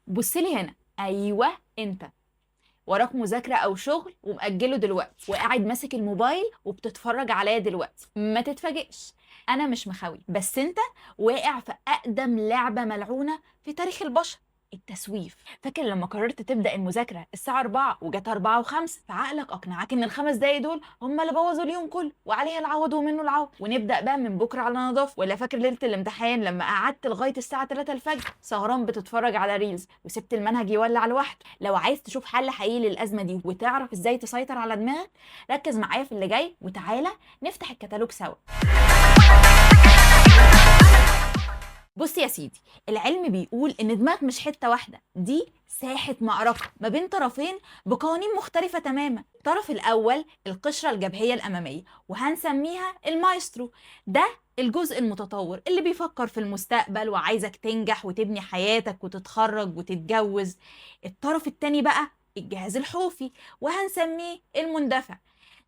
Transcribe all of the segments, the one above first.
بص لي هنا. ايوه انت وراك مذاكرة او شغل ومأجله دلوقتي وقاعد ماسك الموبايل وبتتفرج عليا دلوقتي، ما تتفاجئش، انا مش مخاوي، بس انت واقع في اقدم لعبه ملعونة في تاريخ البشر، التسويف. فاكر لما قررت تبدا المذاكرة الساعة 4 وجت 4:05، فعقلك اقنعك ان ال5 دقايق دول هم اللي بوظوا اليوم كله وعليها العوض ومنه العوض، ونبدا بقى من بكره على نظافة. ولا فاكر ليلة الامتحان لما قعدت لغاية الساعة 3 الفجر سهران بتتفرج على reels وسبت المنهج يولع لوحده؟ لو عايز تشوف حل حقيقي للازمة دي وتعرف ازاي تسيطر على دماغك، ركز معايا في اللي جاي وتعالى نفتح الكتالوج سوا. بص يا سيدي، العلم بيقول ان دماغك مش حتة واحدة، دي ساحة معركة ما بين طرفين بقوانين مختلفة تماما. الطرف الاول القشرة الجبهيه الامامية، وهنسميها المايسترو. ده الجزء المتطور اللي بيفكر في المستقبل وعايزك تنجح وتبني حياتك وتتخرج وتتجوز. الطرف التاني بقى الجهاز الحوفي، وهنسميه المندفع.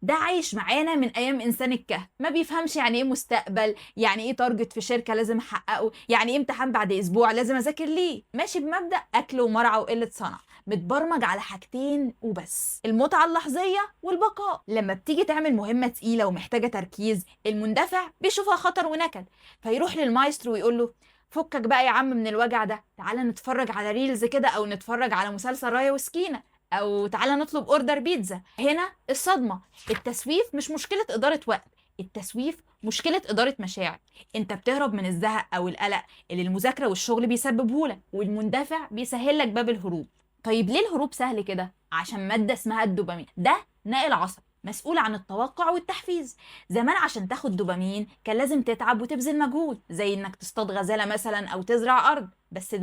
ده عايش معانا من ايام انسان الكهف، ما بيفهمش يعني ايه مستقبل، يعني ايه target في شركة لازم احققه، يعني ايه امتحان بعد اسبوع لازم اذاكر ليه. ماشي بمبدا اكل ومرعى وقلة صنع، متبرمج على حاجتين وبس، المتعة اللحظيه والبقاء. لما بتيجي تعمل مهمة تقيلة ومحتاجة تركيز، المندفع بيشوفها خطر ونكد، فيروح للمايسترو ويقول له فكك بقى يا عم من الوجع ده، تعالى نتفرج على reels كده، او نتفرج على مسلسل رايه وسكينة، او تعالى نطلب order بيتزا. هنا الصدمة، التسويف مش مشكلة ادارة وقت، التسويف مشكلة ادارة مشاعر. انت بتهرب من الزهق او القلق اللي المذاكرة والشغل بيسببهولك، والمندفع بيسهل لك باب الهروب. طيب ليه الهروب سهل كده؟ عشان مادة اسمها الدوبامين، ده ناقل عصبي مسؤول عن التوقع والتحفيز. زمان عشان تاخد دوبامين كان لازم تتعب وتبذل مجهود، زي انك تصطاد غزاله مثلا او تزرع ارض. بس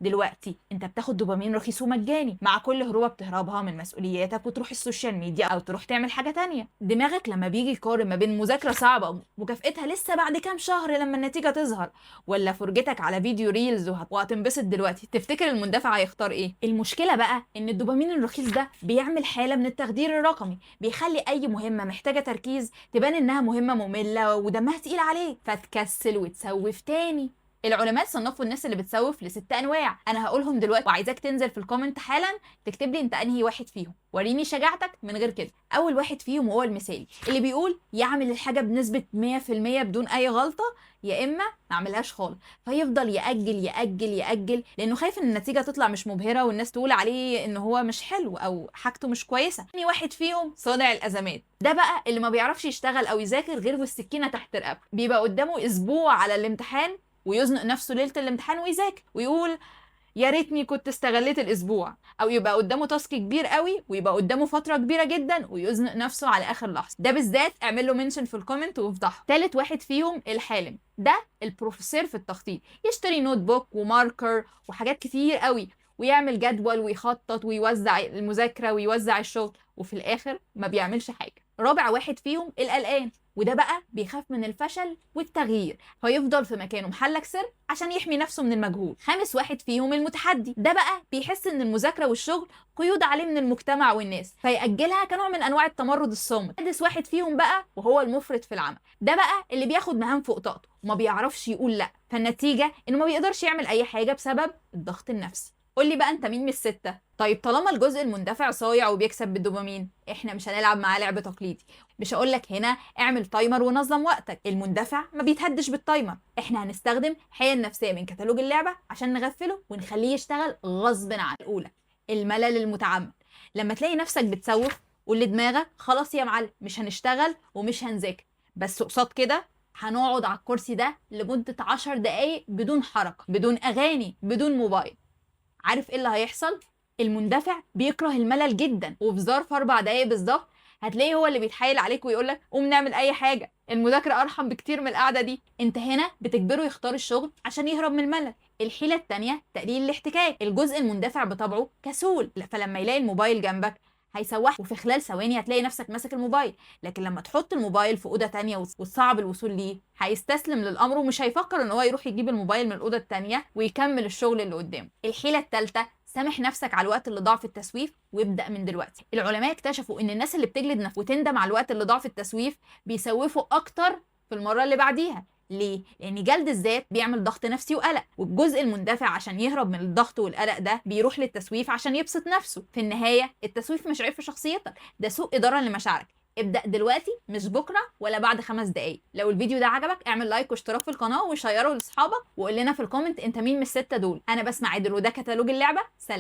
دلوقتي انت بتاخد دوبامين رخيص ومجاني مع كل هروبه بتهربها من مسؤولياتك وتروح ال social media او تروح تعمل حاجة تانية. دماغك لما بيجي يقارن ما بين مذاكرة صعبة مكافئتها لسه بعد كام شهر لما النتيجة تظهر، ولا فرجتك على فيديو reels وهتنبسط دلوقتي، تفتكر المندفع هيختار ايه؟ المشكلة بقى ان الدوبامين الرخيص ده بيعمل حاله من التخدير الرقمي، بيخلي اي مهمة محتاجه تركيز تبان انها مهمة مملة ودمها تقيل عليك، فتكسل وتسوف تاني. العلماء صنفوا الناس اللي بتسوف ل6 انواع، انا هقولهم دلوقتي وعايزاك تنزل في ال comment حالا تكتب لي انت انهي واحد فيهم، وريني شجاعتك من غير كده. اول واحد فيهم هو المثالي، اللي بيقول يعمل الحاجة بنسبة 100% بدون اي غلطه، يا اما ما اعملهاش خالص، فيفضل ياجل ياجل ياجل لانه خايف ان النتيجة تطلع مش مبهرة والناس تقول عليه ان هو مش حلو او حاجته مش كويسة. ثاني واحد فيهم صانع الازمات، ده بقى اللي ما بيعرفش يشتغل او يذاكر غير والسكينة تحت رقبته، بيبقى قدامه اسبوع على الامتحان ويزنق نفسه ليلة الامتحان ويذاكر ويقول يا ريتني كنت استغليت الاسبوع، او يبقى قدامه task كبير قوي ويبقى قدامه فترة كبيرة جدا ويزنق نفسه على اخر لحظة. ده بالذات اعمل له mention في ال comment وافضحه. ثالث واحد فيهم الحالم، ده البروفيسور في التخطيط، يشتري notebook و marker وحاجات كتير قوي ويعمل جدول ويخطط ويوزع المذاكرة ويوزع الشغل، وفي الاخر ما بيعملش حاجة. رابع واحد فيهم القلقان، وده بقى بيخاف من الفشل والتغيير، فيفضل في مكانه محلك سر عشان يحمي نفسه من المجهول. خامس واحد فيهم المتحدي، ده بقى بيحس ان المذاكرة والشغل قيود عليه من المجتمع والناس، فيأجلها كنوع من انواع التمرد الصامت. سادس واحد فيهم بقى وهو المفرط في العمل، ده بقى اللي بياخد مهام فوق طاقته وما بيعرفش يقول لا، فالنتيجه انه ما بيقدرش يعمل اي حاجة بسبب الضغط النفسي. قول لي بقى انت مين من ال6؟ طيب طالما الجزء المندفع صايع وبيكسب بالدوبامين، احنا مش هنلعب معاه لعب تقليدي. مش هقول لك هنا اعمل timer ونظم وقتك، المندفع ما بيتهدش بال timer. احنا هنستخدم حيل نفسية من كتالوج اللعبة عشان نغفله ونخليه يشتغل غصب عنه. الاولى الملل المتعمد، لما تلاقي نفسك بتسوف قول لدماغك خلاص يا معلم مش هنشتغل ومش هنذاكر، بس قصاد كده هنقعد على الكرسي ده لمدة 10 دقايق بدون حركة، بدون اغاني، بدون موبايل. عارف ايه اللي هيحصل؟ المندفع بيكره الملل جدا، وفي ظرف 4 دقايق بالظبط هتلاقيه هو اللي بيتحايل عليك ويقولك قوم نعمل اي حاجة، المذاكرة ارحم بكتير من القعدة دي. انت هنا بتجبره يختار الشغل عشان يهرب من الملل. الحيلة التانية تقليل الاحتكاك، الجزء المندفع بطبعه كسول، فلما يلاقي الموبايل جنبك هيسوح، وفي خلال ثواني هتلاقي نفسك ماسك الموبايل. لكن لما تحط الموبايل في اوضة تانية وصعب الوصول ليه، هيستسلم للامر ومش هيفكر ان هو يروح يجيب الموبايل من الاوضة التانية ويكمل الشغل اللي قدامه. الحيلة الثالثة سامح نفسك على الوقت اللي ضاع في التسويف وابدا من دلوقتي. العلماء اكتشفوا ان الناس اللي بتجلد نفسها وتندم على الوقت اللي ضاع في التسويف بيسوفوا اكتر في المرة اللي بعديها. ليه؟ لان جلد الذات بيعمل ضغط نفسي وقلق، والجزء المندفع عشان يهرب من الضغط والقلق ده بيروح للتسويف عشان يبسط نفسه. في النهاية التسويف مش عيب في شخصيتك، ده سوء إدارة لمشاعرك. ابدأ دلوقتي، مش بكرة ولا بعد 5 دقايق. لو الفيديو ده عجبك اعمل like واشتراك في القناة وشيره لاصحابك، وقول لنا في ال comment انت مين من ال6 دول. انا بسمة عادل وده كتالوج اللعبة. سلام.